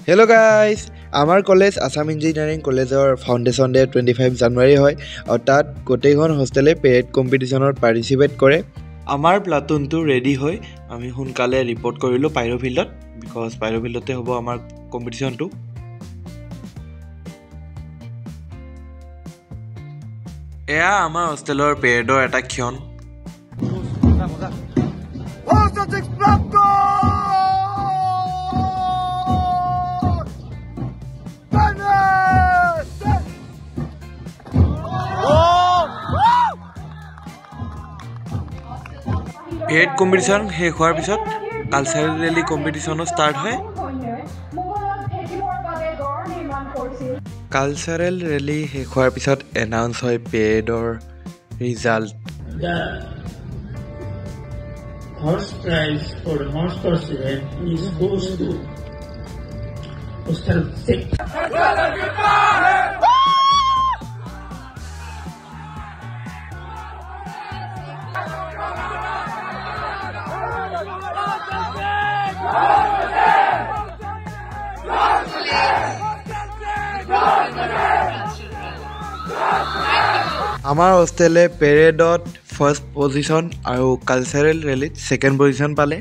Hello' guys, আমাৰ college Assam engineering কলেজৰ foundation day 25 জানুৱাৰী হয় আৰু তাত গোটেইখন হোষ্টেলে পেৰেড কম্পিটিশ্যনত পাৰ্টিচিপেট কৰে। আমাৰ প্লাটুনটো ৰেডি হৈ আমি সোনকালে ৰিপৰ্ট কৰিলোঁ পাইৰ' ফিল্ডত, because পাইৰ' ফিল্ডতে হ'ব আমাৰ কম্পিটিশ্যনটো। এয়া আমাৰ হোষ্টেলৰ পেৰেডৰ এটা ক্ষণ। পেৰেড কম্পিটিশ্যন শেষ হোৱাৰ পিছত কালচাৰেল ৰেলী কম্পিটিশ্যনো ষ্টাৰ্ট হয়। কালচাৰেল ৰেলী শেষ হোৱাৰ পিছত এনাউন্স হয় পেৰেডৰ result. The first prize for the most event is goes to Hostel 6. আমাৰ হোষ্টেলে পেৰেডত ফাৰ্ষ্ট পজিশ্যন আৰু কালচাৰেল ৰেলীত ছেকেণ্ড পজিশ্যন পালে।